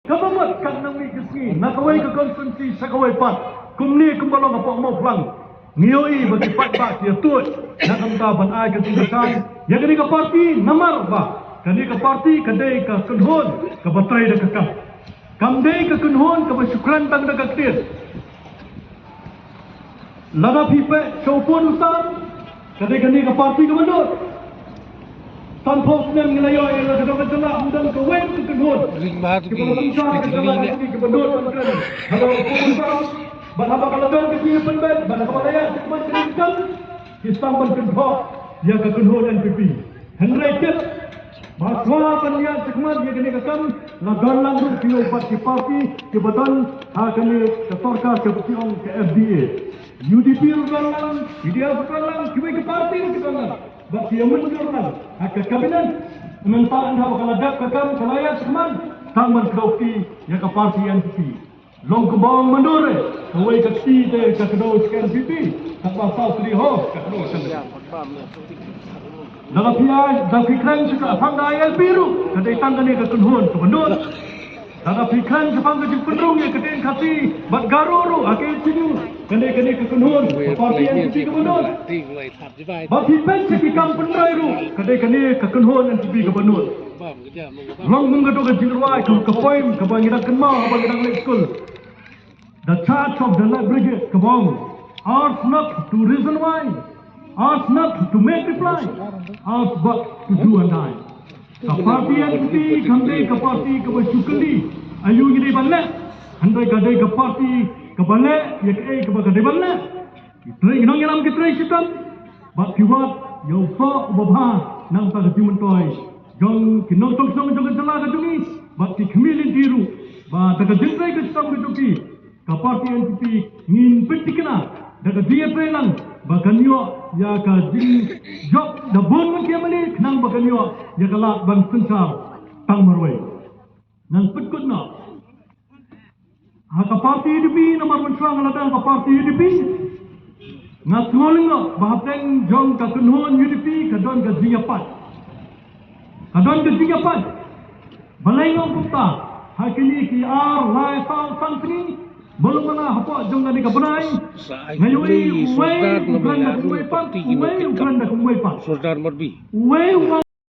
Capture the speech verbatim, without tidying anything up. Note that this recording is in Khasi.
Kaba mut katba nang mih ka sngi na kawei ka constituency sha kawei pat, kumne kumba long hapoh Mawphlang, ngi ïohi ba ki paidbah ki ïa tuid na ka bynta ban ai ka jingkyrshan ïa kane ka party, namar ba kane ka party ka dei ka kynhun kaba trei da ka kam. Kam dei ka kynhun kaba shu kren tang da ka ktien. Lada phi peit sha u pud u sar, ka dei kane ka party kaba nud. Sanphew snem ngi la ïohi ïa la ka dong ka jylla, ym don kawei ka kynhun. Ring bha tu ki, ki, ki, ki, ki, kaba nud ban kren. Haba u pud u sar, bad haba ka la don ka jingpynbeit, bad haba la ïaid shakhmat ka jingkam, ki sdang ban kynthoh ïa ka kynhun N P P. Hynrei tip ba shuwa ban ïaid shakhmat ïa kane ka kam, la don lang ruh kiwei pat ki party kiba don ha kane ka sorkar kaba ki ong ka F D A. U D P ruh don lang, P D F ruh don lang, kiwei ki party ruh ki don lang. Bad ki ïa mynjur lang ha ka cabinet. Mynta haba ka la dep ka kam, ka la ïaid shakhmat, tang ban kdew kti ïa ka party N P P. Long kumba ong Mandur, kawei ka kti te ka kdew sha ka N P P, katba saw tylli ho ka kdew sha ka. Lada phi ai, da phi kren sha ka phang ka I L P ruh, ka dei tang kane ka kynhun kaba nud. Lada phi kren shaphang ka jingpynrung ïa ka ktien Khasi bad Garo ruh ha ka M C U, ka dei kane ka kynhun ka party N P P kaba nud. Ba phi peit sha ki kam pynroi ruh, ka dei kane ka kynhun N P P kaba nud. Long kum ka dei ka jingrwai, ka, ka poem kaba ngi dang kynmaw haba ngi dang leit skul. The charge of the Left Brigade kaba ong, "Ours not to reason why, ours not to make reply, ours but to do and die." Ka party N P P kam dei ka party kaba shu kylli aïu ngi dei ban leh, hynrei ka dei ka party kaba leh ïa kaei kaba ka dei ban leh. Ki trei, ki nongïalam ki trei shitom bad ki wad ïa u soh uba bha na ka bynta ka jingmyntoi jong ki nongshong shnong jong ka jylla ka jong ngi bad ki khmih lynti ruh, ba da ka jingtrei ka shitom ka jong ki, ka party N P P ngin pynthikna da ka jingïatreilang ba kan ïoh ïa ka jingjop da bun ngut ki M L A, khnang ba kan ïoh ïa ka lad ban synshar tang marwei. Ngan pynkut noh ha ka party U D P, namar mynshuwa nga la don ha ka party U D P. Nga sngew lyngngoh ba hapdeng jong ka kynhun U D P ka don ka jingïapait. Ka don ka jingïapait. Balei nga ong kumta? Ha kine ki ar, lai, saw, san sngi, balei nga la hapoh jong kane ka bnai, nga ïohi uwei u kren da kumwei pat, uwei u kren da kumwei pat. Sordar Marbih. Uwei u